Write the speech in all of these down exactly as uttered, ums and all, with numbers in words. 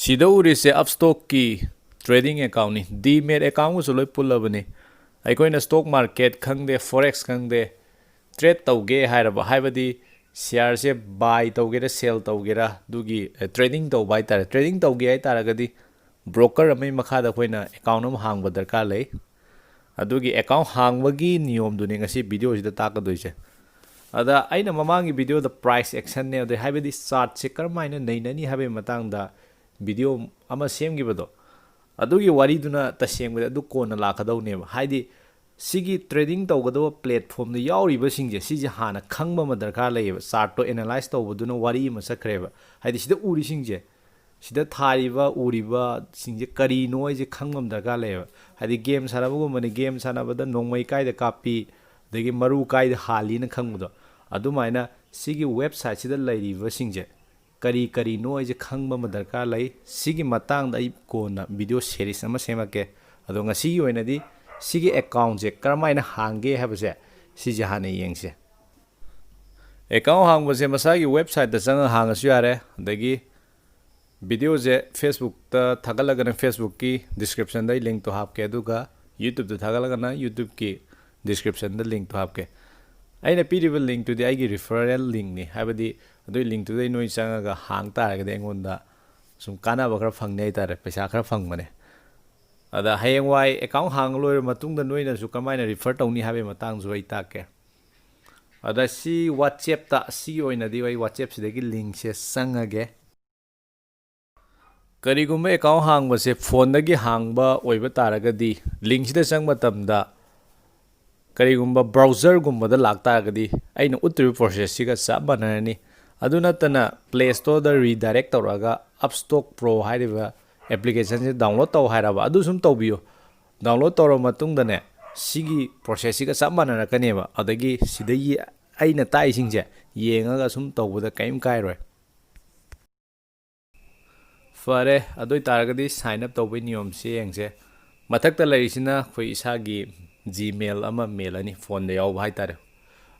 ꯁꯤꯗ ꯎꯔꯤꯁꯦ ꯑꯞꯁ꯭ꯇꯣꯛꯀꯤ ꯇ꯭ꯔꯦꯗꯤꯡ ꯑꯦꯀꯥꯎꯟꯅꯤ꯫ ꯗꯤꯃꯦꯠ ꯑꯦꯀꯥꯎꯟꯒꯁꯨ ꯂꯣꯏ ꯄꯨꯜꯂꯕꯅꯤ꯫ ꯑꯩꯈꯣꯏꯅ ꯁ꯭ꯇꯣꯛ ꯃꯥꯔꯀꯦꯠ ꯈꯪꯗꯦ, ꯐꯣꯔꯦꯛꯁ ꯈꯪꯗꯦ, ꯇ꯭ꯔꯦꯗ ꯇꯧꯒꯦ ꯍꯥꯏꯔꯕ, ꯍꯥꯏꯕꯗꯤ ꯁꯤꯌꯥꯔꯁꯦ ꯕꯥꯏ ꯇꯧꯒꯦꯔꯥ ꯁꯦꯜ ꯇꯧꯒꯦꯔꯥ, ꯑꯗꯨꯒꯤ ꯇ꯭ꯔꯦꯗꯤꯡ ꯇꯧꯕ ꯍꯥꯏꯇꯥꯔꯦ꯫ ꯇ꯭ꯔꯦꯗꯤꯡ ꯇꯧꯒꯦ ꯍꯥꯏꯇꯥꯔꯒꯗꯤ ꯕ꯭ꯔꯣꯀꯔ ꯑꯃꯒꯤ ꯃꯈꯥꯗ ꯑꯩꯈꯣꯏꯅ ꯑꯦꯀꯥꯎꯟ ꯑꯃ ꯍꯥꯡꯕ ꯗꯔꯀꯥꯔ ꯂꯩ꯫ ꯑꯗꯨꯒꯤ ꯑꯦꯀꯥꯎꯟ ꯍꯥꯡꯕꯒꯤ ꯅꯤꯌꯣꯝꯗꯨꯅꯤ ꯉꯁꯤ ꯚꯤꯗꯤꯑꯣꯁꯤꯗ ꯇꯥꯛꯀꯗꯣꯏꯁꯦ꯫ ꯑꯗ ꯑꯩꯅ ꯃꯃꯥꯡꯒꯤ ꯚꯤꯗꯤꯑꯣꯗ ꯄ꯭ꯔꯥꯏꯁ ꯑꯦꯛꯁꯟꯅꯦ, ꯑꯗꯩ ꯍꯥꯏꯕꯗꯤ ꯆꯥꯔꯠꯁꯦ ꯀꯔꯝꯍꯥꯏꯅ ꯅꯩꯅꯅꯤ ꯍꯥꯏꯕꯒꯤ ꯃꯇꯥꯡꯗ ꯚꯤꯗꯤꯑꯣ ꯑꯃ ꯁꯦꯝꯈꯤꯕꯗꯣ, ꯑꯗꯨꯒꯤ ꯋꯥꯔꯤꯗꯨꯅ ꯇꯁꯦꯡꯕꯗꯤ ꯑꯗꯨ ꯀꯣꯟꯅ ꯂꯥꯛꯀꯗꯧꯅꯦꯕ꯫ ꯍꯥꯏꯗꯤ ꯁꯤꯒꯤ ꯇ꯭ꯔꯦꯗꯤꯡ ꯇꯧꯒꯗꯕ ꯄ꯭ꯂꯦꯠꯐꯣꯝꯗ ꯌꯥꯎꯔꯤꯕꯁꯤꯡꯁꯦ, ꯁꯤꯁꯦ ꯍꯥꯟꯅ ꯈꯪꯕ ꯑꯃ ꯗꯔꯀꯥꯔ ꯂꯩꯌꯦꯕ꯫ ꯆꯥꯔꯠꯇꯣ ꯑꯦꯅꯥꯂꯥꯏꯁ ꯇꯧꯕꯗꯨꯅ ꯋꯥꯔꯤ ꯑꯃ ꯆꯠꯈ꯭ꯔꯦꯕ꯫ ꯍꯥꯏꯗꯤ ꯁꯤꯗ ꯎꯔꯤꯁꯤꯡꯁꯦ, ꯁꯤꯗ ꯊꯥꯔꯤꯕ, ꯎꯔꯤꯕꯁꯤꯡꯁꯦ ꯀꯔꯤꯅꯣ ꯍꯥꯏꯁꯦ ꯈꯪꯕ ꯑꯃ ꯗꯔꯀꯥꯔ ꯂꯩꯌꯦꯕ꯫ ꯍꯥꯏꯗꯤ ꯒꯦꯝ ꯁꯥꯟꯅꯕꯒꯨꯝꯕꯅꯤ, ꯒꯦꯝ ꯁꯥꯟꯅꯕꯗ ꯅꯣꯡꯃꯩ ꯀꯥꯏꯗ ꯀꯥꯞꯄꯤ, ꯑꯗꯒꯤ ꯃꯔꯨ ꯀꯥꯏꯗ ꯍꯥꯜꯂꯤꯅ ꯈꯪꯕꯗꯣ, ꯑꯗꯨꯃꯥꯏꯅ ꯁꯤꯒꯤ ꯋꯦꯕꯁꯥꯏꯠꯁꯤꯗ ꯂꯩꯔꯤꯕꯁꯤꯡꯁꯦ ꯀꯔꯤ ꯀꯔꯤꯅꯣ ꯍꯥꯏꯁꯦ ꯈꯪꯕ ꯑꯃ ꯗꯔꯀꯥꯔ ꯂꯩ꯫ ꯁꯤꯒꯤ ꯃꯇꯥꯡꯗ ꯑꯩ ꯀꯣꯟꯅ ꯚꯤꯗꯤꯑꯣ ꯁꯦꯔꯤꯁ ꯑꯃ ꯁꯦꯝꯃꯛꯀꯦ꯫ ꯑꯗꯣ ꯉꯁꯤꯒꯤ ꯑꯣꯏꯅꯗꯤ ꯁꯤꯒꯤ ꯑꯦꯀꯥꯎꯟꯁꯦ ꯀꯔꯝꯍꯥꯏꯅ ꯍꯥꯡꯒꯦ ꯍꯥꯏꯕꯁꯦ ꯁꯤꯁꯦ ꯍꯥꯟꯅ ꯌꯦꯡꯁꯦ꯫ ꯑꯦꯀꯥꯎꯟ ꯍꯥꯡꯕꯁꯦ ꯃꯁꯥꯒꯤ ꯋꯦꯕꯁꯥꯏꯠꯇ ꯆꯪꯉꯒ ꯍꯥꯡꯉꯁꯨ ꯌꯥꯔꯦ, ꯑꯗꯒꯤ ꯚꯤꯗꯤꯑꯣꯁꯦ ꯐꯦꯁꯕꯨꯛꯇ ꯊꯥꯒꯠꯂꯒꯅ ꯐꯦꯁꯕꯨꯛꯀꯤ ꯗꯤꯁꯀ꯭ꯔꯤꯞꯁꯟꯗ ꯑꯩ ꯂꯤꯡꯛꯇꯣ ꯍꯥꯞꯀꯦ, ꯑꯗꯨꯒ ꯌꯨꯇ꯭ꯌꯨꯕꯇ ꯊꯥꯒꯠꯂꯒꯅ ꯌꯨꯇ꯭ꯌꯨꯕꯀꯤ ꯗꯤꯁꯀ꯭ꯔꯤꯞꯁꯟꯗ ꯂꯤꯡꯛꯇꯣ ꯍꯥꯞꯀꯦ꯫ ꯑꯩꯅ ꯄꯤꯔꯤꯕ ꯂꯤꯡꯛꯇꯨꯗꯤ ꯑꯩꯒꯤ ꯔꯤꯐꯔꯦꯜ ꯂꯤꯡꯛꯅꯤ, ꯍꯥꯏꯕꯗꯤ ꯑꯗꯨꯒꯤ ꯂꯤꯡꯛꯇꯨꯗꯩ ꯅꯣꯏ ꯆꯪꯉꯒ ꯍꯥꯡ ꯇꯥꯔꯒꯗꯤ ꯑꯩꯉꯣꯟꯗ ꯁꯨꯝ ꯀꯥꯟꯅꯕ ꯈꯔ ꯐꯪꯅꯤ ꯍꯥꯏꯇꯥꯔꯦ, ꯄꯩꯁꯥ ꯈꯔ ꯐꯪꯕꯅꯦ꯫ ꯑꯗ ꯍꯌꯦꯡꯋꯥꯏ ꯑꯦꯀꯥꯎꯟ ꯍꯥꯡꯉ ꯂꯣꯏꯔꯕ ꯃꯇꯨꯡꯗ ꯅꯣꯏꯅꯁꯨ ꯀꯃꯥꯏꯅ ꯔꯤꯐꯔ ꯇꯧꯅꯤ ꯍꯥꯏꯕꯒꯤ ꯃꯇꯥꯡꯁꯨ ꯑꯩ ꯇꯥꯛꯀꯦ꯫ ꯑꯗ ꯁꯤ ꯋꯥꯆꯦꯞꯇ, ꯁꯤꯒꯤ ꯑꯣꯏꯅꯗꯤ ꯑꯩ ꯋꯥꯆꯦꯞꯁꯤꯗꯒꯤ ꯂꯤꯡꯛꯁꯦ ꯆꯪꯉꯒꯦ꯫ ꯀꯔꯤꯒꯨꯝꯕ ꯑꯦꯀꯥꯎꯟ ꯍꯥꯡꯕꯁꯦ ꯐꯣꯟꯗꯒꯤ ꯍꯥꯡꯕ ꯑꯣꯏꯕ ꯇꯥꯔꯒꯗꯤ, ꯂꯤꯡꯛꯁꯤꯗ ꯆꯪꯕ ꯃꯇꯝꯗ ꯀꯔꯤꯒꯨꯝꯕ ꯕ꯭ꯔꯥꯎꯖꯔꯒꯨꯝꯕꯗ ꯂꯥꯛꯇꯥꯔꯒꯗꯤ ꯑꯩꯅ ꯎꯠꯇꯣꯔꯤꯕ ꯄ꯭ꯔꯣꯁꯦꯁꯁꯤꯒ ꯆꯞ ꯃꯥꯟꯅꯔꯅꯤ꯫ ꯑꯗꯨ ꯅꯠꯇꯅ ꯄ꯭ꯂꯦ ꯁ꯭ꯇꯣꯔꯗ ꯔꯤꯗꯥꯏꯔꯦꯛ ꯇꯧꯔꯛꯑꯒ ꯑꯞꯁ꯭ꯇꯣꯛ ꯄ꯭ꯔꯣ ꯍꯥꯏꯔꯤꯕ ꯑꯦꯄ꯭ꯂꯤꯀꯦꯁꯟꯁꯦ ꯗꯥꯎꯟꯂꯣꯗ ꯇꯧ ꯍꯥꯏꯔꯕ, ꯑꯗꯨ ꯁꯨꯝ ꯇꯧꯕꯤꯌꯨ꯫ ꯗꯥꯎꯟꯂꯣꯗ ꯇꯧꯔꯕ ꯃꯇꯨꯡꯗꯅꯦ, ꯁꯤꯒꯤ ꯄ꯭ꯔꯣꯁꯦꯁꯁꯤꯒ ꯆꯞ ꯃꯥꯟꯅꯔꯛꯀꯅꯦꯕ꯫ ꯑꯗꯒꯤ ꯁꯤꯗꯒꯤ ꯑꯩꯅ ꯇꯥꯛꯏꯁꯤꯡꯁꯦ ꯌꯦꯡꯉꯒ ꯁꯨꯝ ꯇꯧꯕꯗ ꯀꯔꯤꯝ ꯀꯥꯏꯔꯣꯏ꯫ ꯐꯔꯦ, ꯑꯗꯨ ꯑꯣꯏꯇꯥꯔꯒꯗꯤ ꯁꯥꯏꯟ ꯑꯞ ꯇꯧꯕꯒꯤ ꯅꯤꯌꯣꯝꯁꯤ ꯌꯦꯡꯁꯦ꯫ ꯃꯊꯛꯇ ꯂꯩꯔꯤꯁꯤꯅ ꯑꯩꯈꯣꯏ ꯏꯁꯥꯒꯤ ꯖꯤꯃꯦꯜ ꯑꯃ ꯃꯦꯜꯂꯅꯤ, ꯐꯣꯟꯗ ꯌꯥꯎꯕ ꯍꯥꯏꯇꯥꯔꯦ꯫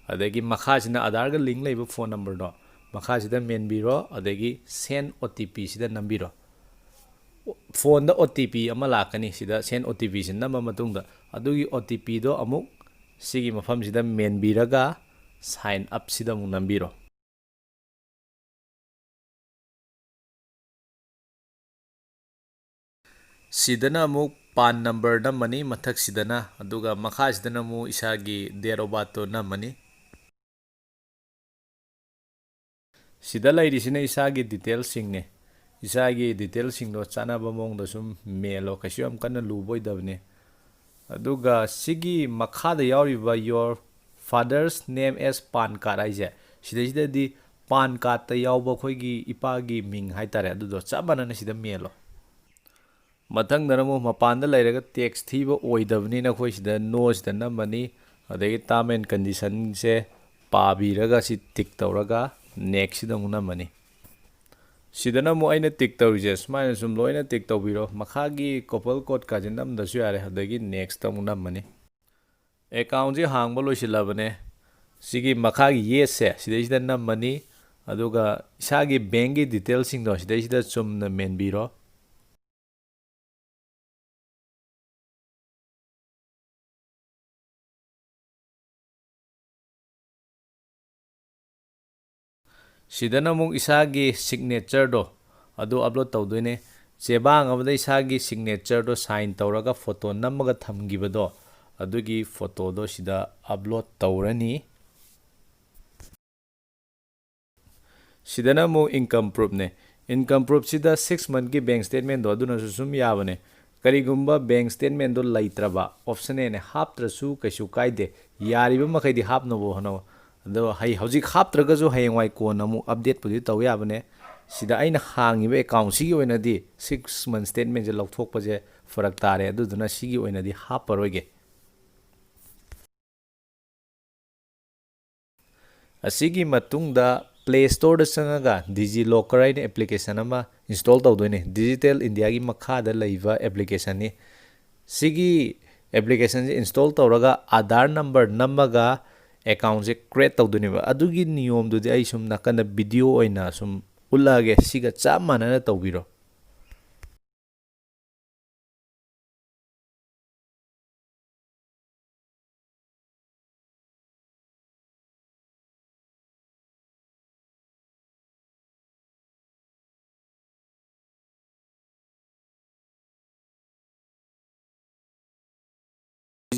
ꯑꯗꯒꯤ ꯃꯈꯥꯁꯤꯅ ꯑꯥꯙꯥꯔꯒ ꯂꯤꯡꯛ ꯂꯩꯕ ꯐꯣꯟ ꯅꯝꯕꯔꯗꯣ, ꯃꯈꯥꯁꯤꯗ ꯃꯦꯟꯕꯤꯔꯣ, ꯑꯗꯒꯤ ꯁꯦꯟ ꯑꯣ ꯇꯤ ꯄꯤꯁꯤꯗ ꯅꯝꯕꯤꯔꯣ꯫ ꯐꯣꯟꯗ ꯑꯣ ꯇꯤ ꯄꯤ ꯑꯃ ꯂꯥꯛꯀꯅꯤ꯫ ꯁꯤꯗ ꯁꯦꯟ ꯑꯣ ꯇꯤ ꯄꯤꯁꯤ ꯅꯝꯃ ꯃꯇꯨꯡꯗ, ꯑꯗꯨꯒꯤ ꯑꯣ ꯇꯤ ꯄꯤꯗꯣ ꯑꯃꯨꯛ ꯁꯤꯒꯤ ꯃꯐꯝꯁꯤꯗ ꯃꯦꯟꯕꯤꯔꯒ sign up ꯁꯤꯗ ꯑꯃꯨꯛ ꯅꯝꯕꯤꯔꯣ꯫ ꯁꯤꯗꯅ ꯑꯃꯨꯛ ꯄꯥꯟ ꯅꯝꯕꯔ ꯅꯝꯃꯅꯤ ꯃꯊꯛꯁꯤꯗꯅ, ꯑꯗꯨꯒ ꯃꯈꯥꯁꯤꯗꯅ ꯑꯃꯨꯛ ꯏꯁꯥꯒꯤ date of birth ꯇꯣ ꯅꯝꯃꯅꯤ꯫ ꯁꯤꯗ ꯂꯩꯔꯤꯁꯤꯅ ꯏꯁꯥꯒꯤ details ꯁꯤꯡꯅꯦ꯫ ꯏꯁꯥꯒꯤ details ꯁꯤꯡꯗꯣ ꯆꯥꯟꯅꯕ ꯃꯑꯣꯡꯗ ꯁꯨꯝ ꯃꯦꯜꯂꯣ, ꯀꯩꯁꯨ ꯌꯥꯝ ꯀꯟꯅ ꯂꯨꯕ ꯑꯣꯏꯗꯕꯅꯦ꯫ ꯑꯗꯨꯒ ꯁꯤꯒꯤ ꯃꯈꯥꯗ ꯌꯥꯎꯔꯤꯕ your father's name as PAN card ꯍꯥꯏꯁꯦ, ꯁꯤꯗꯩꯁꯤꯗꯗꯤ ꯄꯥꯟ ꯀꯥꯔꯠꯇ ꯌꯥꯎꯕ ꯑꯩꯈꯣꯏꯒꯤ ꯏꯄꯥꯒꯤ ꯃꯤꯡ ꯍꯥꯏꯇꯥꯔꯦ, ꯑꯗꯨꯗꯣ ꯆꯞ ꯃꯥꯟꯅꯅ ꯁꯤꯗ ꯃꯦꯜꯂꯣ꯫ ꯃꯊꯪꯗꯅ ꯑꯃꯨꯛ ꯃꯄꯥꯟꯗ ꯂꯩꯔꯒ tax ꯊꯤꯕ ꯑꯣꯏꯗꯕꯅꯤꯅ ꯑꯩꯈꯣꯏ ꯁꯤꯗ no ꯁꯤꯗ ꯅꯝꯃꯅꯤ꯫ ꯑꯗꯒꯤ term and condition ꯁꯦ ꯄꯥꯕꯤꯔꯒ ꯁꯤ tick ꯇꯧꯔꯒ next ꯁꯤꯗ ꯑꯃꯨꯛ ꯅꯝꯃꯅꯤ꯫ ꯁꯤꯗꯅ ꯑꯃꯨꯛ ꯑꯩꯅ tick ꯇꯧꯔꯤꯁꯦ ꯁꯨꯃꯥꯏꯅ ꯁꯨꯝ ꯂꯣꯏꯅ tick ꯇꯧꯕꯤꯔꯣ꯫ ꯃꯈꯥꯒꯤ couple code ꯀꯥꯁꯦ ꯅꯝꯗ꯭ꯔꯁꯨ ꯌꯥꯔꯦ꯫ ꯑꯗꯒꯤ next ꯇ ꯑꯃꯨꯛ ꯅꯝꯃꯅꯤ꯫ Account ꯁꯤ ꯍꯥꯡꯕ ꯂꯣꯏꯁꯤꯜꯂꯕꯅꯦ꯫ ꯁꯤꯒꯤ ꯃꯈꯥꯒꯤ yes ꯁꯦ ꯁꯤꯗꯩꯁꯤꯗ ꯅꯝꯃꯅꯤ꯫ ꯑꯗꯨꯒ ꯏꯁꯥꯒꯤ bank ꯀꯤ details ꯁꯤꯡꯗꯣ ꯁꯤꯗꯩꯁꯤꯗ ꯆꯨꯝꯅ ꯃꯦꯟꯕꯤꯔꯣ꯫ ꯁꯤꯗꯅ ꯑꯃꯨꯛ ꯏꯁꯥꯒꯤ signature ꯗꯣ ꯑꯗꯨ upload ꯇꯧꯗꯣꯏꯅꯦ꯫ ꯆꯦꯕꯥꯡ ꯑꯃꯗ ꯏꯁꯥꯒꯤ signature ꯗꯣ sign ꯇꯧꯔꯒ photo ꯅꯝꯃꯒ ꯊꯝꯈꯤꯕꯗꯣ, ꯑꯗꯨꯒꯤ photo ꯗꯣ ꯁꯤꯗ upload ꯇꯧꯔꯅꯤ꯫ ꯁꯤꯗꯅ ꯑꯃꯨꯛ income proof ꯅꯦ꯫ Income proof ꯁꯤꯗ six month ꯀꯤ bank statement ꯗꯣ ꯑꯗꯨꯅꯁꯨ ꯁꯨꯝ ꯌꯥꯕꯅꯦ꯫ ꯀꯔꯤꯒꯨꯝꯕ bank statement ꯗꯣ ꯂꯩꯇ꯭ꯔꯕ, option A ꯅꯦ, ꯍꯥꯞꯇ꯭ꯔꯁꯨ ꯀꯩꯁꯨ ꯀꯥꯏꯗꯦ꯫ ꯌꯥꯔꯤꯕ ꯃꯈꯩꯗꯤ ꯍꯥꯞꯅꯕ ꯍꯣꯠꯅꯧ꯫ ꯑꯗꯣ ꯍꯩ-, ꯍꯧꯖꯤꯛ ꯍꯥꯞꯇ꯭ꯔꯒꯁꯨ ꯍꯌꯦꯡꯋꯥꯏ ꯀꯣꯟꯅ ꯑꯃꯨꯛ update ꯄꯨꯗꯤ ꯇꯧ ꯌꯥꯕꯅꯦ꯫ ꯁꯤꯗ ꯑꯩꯅ ꯍꯥꯡꯉꯤꯕ account ꯁꯤꯒꯤ ꯑꯣꯏꯅꯗꯤ six month statement ꯁꯦ ꯂꯧꯊꯣꯛꯄꯁꯦ ꯐꯔꯛ ꯇꯥꯔꯦ, ꯑꯗꯨꯗꯨꯅ ꯁꯤꯒꯤ ꯑꯣꯏꯅꯗꯤ ꯍꯥꯞꯄꯔꯣꯏꯒꯦ꯫ ꯑꯁꯤꯒꯤ ꯃꯇꯨꯡꯗ Play Store ꯗ ꯆꯪꯉꯒ DigiLocker ꯍꯥꯏꯅ application ꯑꯃ install ꯇꯧꯗꯣꯏꯅꯦ꯫ Digital India ꯒꯤ ꯃꯈꯥꯗ ꯂꯩꯕ application ꯅꯤ꯫ ꯁꯤꯒꯤ application ꯁꯦ install ꯇꯧꯔꯒ Aadhaar number ꯅꯝꯃꯒ account ꯁꯦ create ꯇꯧꯗꯣꯏꯅꯦꯕ꯫ ꯑꯗꯨꯒꯤ ꯅꯤꯌꯣꯝꯗꯨꯗꯤ ꯑꯩ ꯁꯨꯝ ꯅꯥꯀꯟꯗ video ꯑꯣꯏꯅ ꯁꯨꯝ ꯎꯠꯂꯛꯑꯒꯦ, ꯁꯤꯒ ꯆꯞ ꯃꯥꯟꯅꯅ ꯇꯧꯕꯤꯔꯣ꯫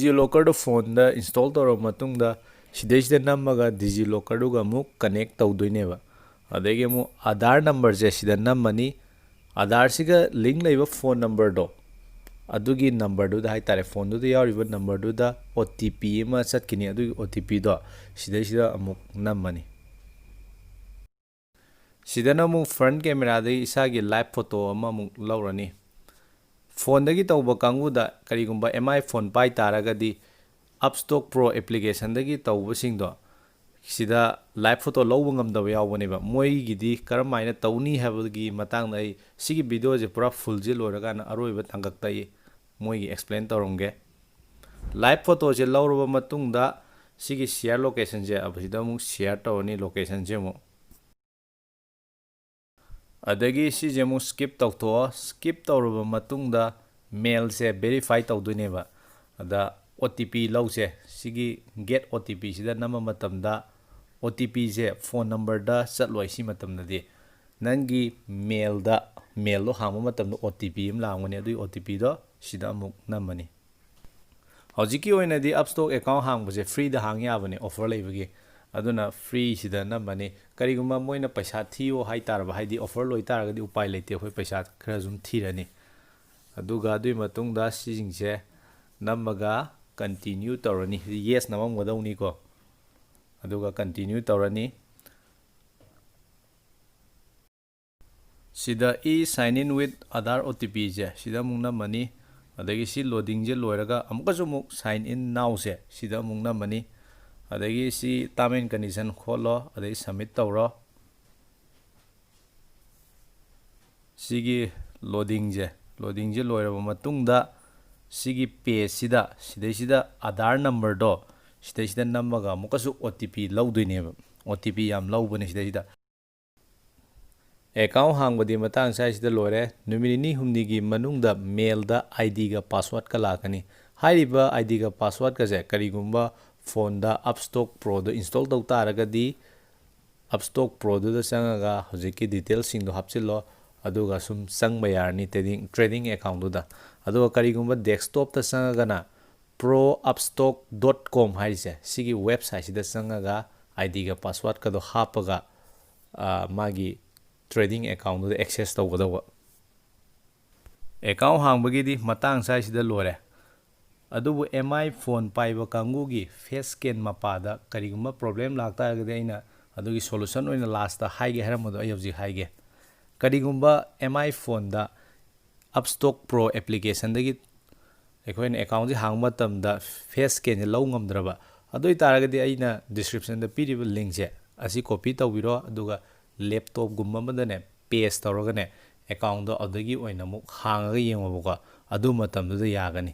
DigiLockerꯗꯣ ꯐꯣꯟꯗ ꯏꯟꯁꯇꯣꯜ ꯇꯧꯔꯕ ꯃꯇꯨꯡꯗ ꯁꯤꯗꯩꯁꯤꯗ ꯅꯝꯃꯒ DigiLockerꯗꯨꯒ ꯑꯃꯨꯛ ꯀꯅꯦꯛ ꯇꯧꯗꯣꯏꯅꯦꯕ꯫ ꯑꯗꯒꯤ ꯑꯃꯨꯛ ꯑꯥꯙꯥꯔ ꯅꯝꯕꯔꯁꯦ ꯁꯤꯗ ꯅꯝꯃꯅꯤ꯫ ꯑꯥꯙꯥꯔꯁꯤꯒ ꯂꯤꯡ ꯂꯩꯕ ꯐꯣꯟ ꯅꯝꯕꯔꯗꯣ, ꯑꯗꯨꯒꯤ ꯅꯝꯕꯔꯗꯨꯗ ꯍꯥꯏꯇꯥꯔꯦ, ꯐꯣꯟꯗꯨꯗ ꯌꯥꯎꯔꯤꯕ ꯅꯝꯕꯔꯗꯨꯗ OTP ꯑꯃ ꯆꯠꯈꯤꯅꯤ꯫ ꯑꯗꯨꯒꯤ OTPꯗꯣ ꯁꯤꯗꯩꯁꯤꯗ ꯑꯃꯨꯛ ꯅꯝꯃꯅꯤ꯫ ꯁꯤꯗꯅ ꯑꯃꯨꯛ ꯐ꯭ꯔꯟ ꯀꯦꯃꯦꯔꯥꯗꯒꯤ ꯏꯁꯥꯒꯤ ꯂꯥꯏꯚ ꯐꯣꯇꯣ ꯑꯃꯃꯨꯛ ꯂꯧꯔꯅꯤ꯫ ꯐꯣꯟꯗꯒꯤ ꯇꯧꯕ ꯀꯥꯡꯕꯨꯗ ꯀꯔꯤꯒꯨꯝꯕ MI ꯐꯣꯟ ꯄꯥꯏ ꯇꯥꯔꯒꯗꯤ, ꯑꯞꯁꯇꯣꯛ ꯄ꯭ꯔꯣ ꯑꯦꯄ꯭ꯂꯤꯀꯦꯁꯟꯗꯒꯤ ꯇꯧꯕꯁꯤꯡꯗꯣ ꯁꯤꯗ ꯂꯥꯏꯚ ꯐꯣꯇꯣ ꯂꯧꯕ ꯉꯝꯗꯕ ꯌꯥꯎꯕꯅꯦꯕ꯫ ꯃꯣꯏꯒꯤꯗꯤ ꯀꯔꯝ ꯍꯥꯏꯅ ꯇꯧꯅꯤ ꯍꯥꯏꯕꯒꯤ ꯃꯇꯥꯡꯗ ꯑꯩ ꯁꯤꯒꯤ ꯚꯤꯗꯤꯑꯣꯁꯦ ꯄꯨꯔꯥ ꯐꯨꯜꯁꯦ ꯂꯣꯏꯔꯀꯥꯟꯗ ꯑꯔꯣꯏꯕ ꯇꯥꯡꯀꯛꯇ ꯑꯩ ꯃꯣꯏꯒꯤ ꯑꯦꯛꯁꯄ꯭ꯂꯦꯟ ꯇꯧꯔꯝꯒꯦ꯫ ꯂꯥꯏꯚ ꯐꯣꯇꯣꯁꯦ ꯂꯧꯔꯕ ꯃꯇꯨꯡꯗ ꯁꯤꯒꯤ ꯁꯤꯌꯥꯔ ꯂꯣꯀꯦꯁꯟꯁꯦ ꯑꯁꯤꯗ ꯑꯃꯨꯛ ꯁꯤꯌꯥꯔ ꯇꯧꯔꯅꯤ, ꯂꯣꯀꯦꯁꯟꯁꯦ ꯑꯃꯨꯛ꯫ ꯑꯗꯒꯤ ꯁꯤꯁꯦ ꯑꯃꯨꯛ ꯁ꯭ꯀꯤꯞ ꯇꯧꯊꯣꯛꯑꯣ꯫ ꯁ꯭ꯀꯤꯞ ꯇꯧꯔꯕ ꯃꯇꯨꯡꯗ ꯃꯦꯜꯁꯦ ꯚꯦꯔꯤꯐꯥꯏ ꯇꯧꯗꯣꯏꯅꯦꯕ꯫ ꯑꯗ OTP ꯂꯧꯁꯦ꯫ ꯁꯤꯒꯤ ꯒꯦꯠ OTPꯁꯤꯗ ꯅꯝꯕ ꯃꯇꯝꯗ OTPꯁꯦ ꯐꯣꯟ ꯅꯝꯕꯔꯗ ꯆꯠꯂꯣꯏ꯫ ꯁꯤ ꯃꯇꯝꯗꯗꯤ ꯅꯪꯒꯤ ꯃꯦꯜꯗ, ꯃꯦꯜꯗꯣ ꯍꯥꯡꯕ ꯃꯇꯝꯗ OTP ꯑꯃ ꯂꯥꯛꯑꯝꯒꯅꯤ꯫ ꯑꯗꯨꯒꯤ OTPꯗꯣ ꯁꯤꯗ ꯑꯃꯨꯛ ꯅꯝꯃꯅꯤ꯫ ꯍꯧꯖꯤꯛꯀꯤ ꯑꯣꯏꯅꯗꯤ ꯑꯞꯁꯇꯣꯛ ꯑꯦꯀꯥꯎꯟ ꯍꯥꯡꯕꯁꯦ ꯐ꯭ꯔꯤꯗ ꯍꯥꯡ ꯌꯥꯕꯅꯦ, ꯑꯣꯐꯔ ꯂꯩꯕꯒꯤ꯫ ꯑꯗꯨꯅ ꯐ꯭ꯔꯤꯁꯤꯗ ꯅꯝꯃꯅꯤ꯫ ꯀꯔꯤꯒꯨꯝꯕ ꯃꯣꯏꯅ ꯄꯩꯁꯥ ꯊꯤꯌꯣ ꯍꯥꯏꯇꯥꯔꯕ, ꯍꯥꯏꯗꯤ ꯑꯣꯐꯔ ꯂꯣꯏꯇꯥꯔꯒꯗꯤ ꯎꯄꯥꯏ ꯂꯩꯇꯦ, ꯑꯩꯈꯣꯏ ꯄꯩꯁꯥ ꯈꯔ ꯁꯨꯝ ꯊꯤꯔꯅꯤ꯫ ꯑꯗꯨꯒ ꯑꯗꯨꯒꯤ ꯃꯇꯨꯡꯗ ꯁꯤꯁꯤꯡꯁꯦ ꯅꯝꯃꯒ ꯀꯟꯇꯤꯅ꯭ꯌꯨ ꯇꯧꯔꯅꯤ꯫ ꯌꯦꯁ ꯅꯝꯃꯝꯒꯗꯧꯅꯤꯀꯣ꯫ ꯑꯗꯨꯒ ꯀꯟꯇꯤꯅ꯭ꯌꯨ ꯇꯧꯔꯅꯤ꯫ ꯁꯤꯗ e-sign in with Aadhaar OTPꯁꯦ ꯁꯤꯗ ꯑꯃꯨꯛ ꯅꯝꯃꯅꯤ꯫ ꯑꯗꯒꯤ ꯁꯤ ꯂꯣꯗꯤꯡꯁꯦ ꯂꯣꯏꯔꯒ ꯑꯃꯨꯛꯀꯁꯨ ꯑꯃꯨꯛ sign in nowꯁꯦ ꯁꯤꯗ ꯑꯃꯨꯛ ꯅꯝꯃꯅꯤ꯫ ꯑꯗꯒꯤ ꯁꯤ term and condition ꯈꯣꯠꯂꯣ, ꯑꯗꯩ submit ꯇꯧꯔꯣ꯫ ꯁꯤꯒꯤ ꯂꯣꯗꯤꯡꯁꯦ, ꯂꯣꯗꯤꯡꯁꯦ ꯂꯣꯏꯔꯕ ꯃꯇꯨꯡꯗ ꯁꯤꯒꯤ ꯄꯦꯖꯁꯤꯗ, ꯁꯤꯗꯩꯁꯤꯗ ꯑꯥꯙꯥꯔ ꯅꯝꯕꯔꯗꯣ ꯁꯤꯗꯩꯁꯤꯗ ꯅꯝꯃꯒ ꯑꯃꯨꯛꯀꯁꯨ OTP ꯂꯧꯗꯣꯏꯅꯦꯕ꯫ OTP ꯌꯥꯝ ꯂꯧꯕꯅꯦ ꯁꯤꯗꯩꯁꯤꯗ꯫ ꯑꯦꯀꯥꯎꯟ ꯍꯥꯡꯕꯗꯤ ꯃꯇꯥꯡ ꯁ꯭ꯋꯥꯏꯁꯤꯗ ꯂꯣꯏꯔꯦ꯫ ꯅꯨꯃꯤꯠ ꯅꯤꯅꯤ ꯍꯨꯝꯅꯤꯒꯤ ꯃꯅꯨꯡꯗ ꯃꯦꯜꯗ IDꯒ passwordꯀ ꯂꯥꯛꯀꯅꯤ꯫ ꯍꯥꯏꯔꯤꯕ IDꯒ passwordꯀꯁꯦ ꯀꯔꯤꯒꯨꯝꯕ ꯐꯣꯟꯗ ꯑꯞꯁꯇꯣꯛ ꯄ꯭ꯔꯣꯗꯣ ꯏꯟꯁꯇꯣꯜ ꯇꯧ ꯇꯥꯔꯒꯗꯤ, ꯑꯞꯁꯇꯣꯛ ꯄ꯭ꯔꯣꯗꯨꯗ ꯆꯪꯉꯒ ꯍꯧꯖꯤꯛꯀꯤ ꯗꯤꯇꯦꯜꯁꯤꯡꯗꯣ ꯍꯥꯞꯆꯤꯜꯂꯣ꯫ ꯑꯗꯨꯒ ꯁꯨꯝ ꯆꯪꯕ ꯌꯥꯔꯅꯤ ꯇ꯭ꯔꯦꯗꯤꯡ, ꯇ꯭ꯔꯦꯗꯤꯡ ꯑꯦꯀꯥꯎꯟꯗꯨꯗ꯫ ꯑꯗꯨꯒ ꯀꯔꯤꯒꯨꯝꯕ ꯗꯦꯁꯛꯇꯣꯞꯇ ꯆꯪꯉꯒꯅ pro upstock dot com ꯍꯥꯏꯔꯤꯁꯦ, ꯁꯤꯒꯤ ꯋꯦꯕꯁꯥꯏꯠꯁꯤꯗ ꯆꯪꯉꯒ ꯑꯥꯏ ꯗꯤꯒ ꯄꯥꯁꯋꯥꯔꯗꯀꯗꯣ ꯍꯥꯞꯄꯒ, ꯑ, ꯃꯥꯒꯤ ꯇ꯭ꯔꯦꯗꯤꯡ ꯑꯦꯀꯥꯎꯟꯗꯨꯗ ꯑꯦꯛꯁꯦꯁ ꯇꯧꯒꯗꯧꯕ꯫ ꯑꯦꯀꯥꯎꯟ ꯍꯥꯡꯕꯒꯤꯗꯤ ꯃꯇꯥꯡ ꯁ꯭ꯋꯥꯏꯁꯤꯗ ꯂꯣꯏꯔꯦ꯫ ꯑꯗꯨꯕꯨ ꯑꯦꯝ ꯑꯥꯏ ꯐꯣꯟ ꯄꯥꯏꯕ ꯀꯥꯡꯕꯨꯒꯤ ꯐꯦꯁ ꯁ꯭ꯀꯦꯟ ꯃꯄꯥꯗ ꯀꯔꯤꯒꯨꯝꯕ ꯄ꯭ꯔꯣꯕ꯭ꯂꯦꯝ ꯂꯥꯛꯇꯥꯔꯒꯗꯤ ꯑꯩꯅ ꯑꯗꯨꯒꯤ ꯁꯣꯂꯨꯁꯟ ꯑꯣꯏꯅ ꯂꯥꯁꯇ ꯍꯥꯏꯒꯦ ꯍꯥꯏꯔꯝꯕꯗꯣ ꯑꯩ ꯍꯧꯖꯤꯛ ꯍꯥꯏꯒꯦ꯫ ꯀꯔꯤꯒꯨꯝꯕ ꯑꯦꯝ ꯑꯥꯏ ꯐꯣꯟꯗ ꯑꯞꯁꯇꯣꯛ ꯄ꯭ꯔꯣ ꯑꯦꯄ꯭ꯂꯤꯀꯦꯁꯟꯗꯒꯤ ꯑꯩꯈꯣꯏꯅ ꯑꯦꯀꯥꯎꯟꯁꯤ ꯍꯥꯡꯕ ꯃꯇꯝꯗ ꯐꯦꯁ ꯁ꯭ꯀꯦꯟꯁꯦ ꯂꯧ ꯉꯝꯗ꯭ꯔꯕ, ꯑꯗꯨ ꯑꯣꯏꯇꯥꯔꯒꯗꯤ ꯑꯩꯅ ꯗꯤꯁꯀ꯭ꯔꯤꯞꯁꯟꯗ ꯄꯤꯔꯤꯕ ꯂꯤꯡꯁꯦ ꯑꯁꯤ ꯀꯣꯄꯤ ꯇꯧꯕꯤꯔꯣ, ꯑꯗꯨꯒ ꯂꯦꯞꯇꯣꯞꯀꯨꯝꯕ ꯑꯃꯗꯅꯦ ꯄꯦꯁ ꯇꯧꯔꯒꯅꯦ ꯑꯦꯀꯥꯎꯟꯗꯣ ꯑꯗꯨꯗꯒꯤ ꯑꯣꯏꯅ ꯑꯃꯨꯛ ꯍꯥꯡꯉꯒ ꯌꯦꯡꯉꯣꯕꯀꯣ꯫ ꯑꯗꯨ ꯃꯇꯝꯗꯨꯗ ꯌꯥꯒꯅꯤ꯫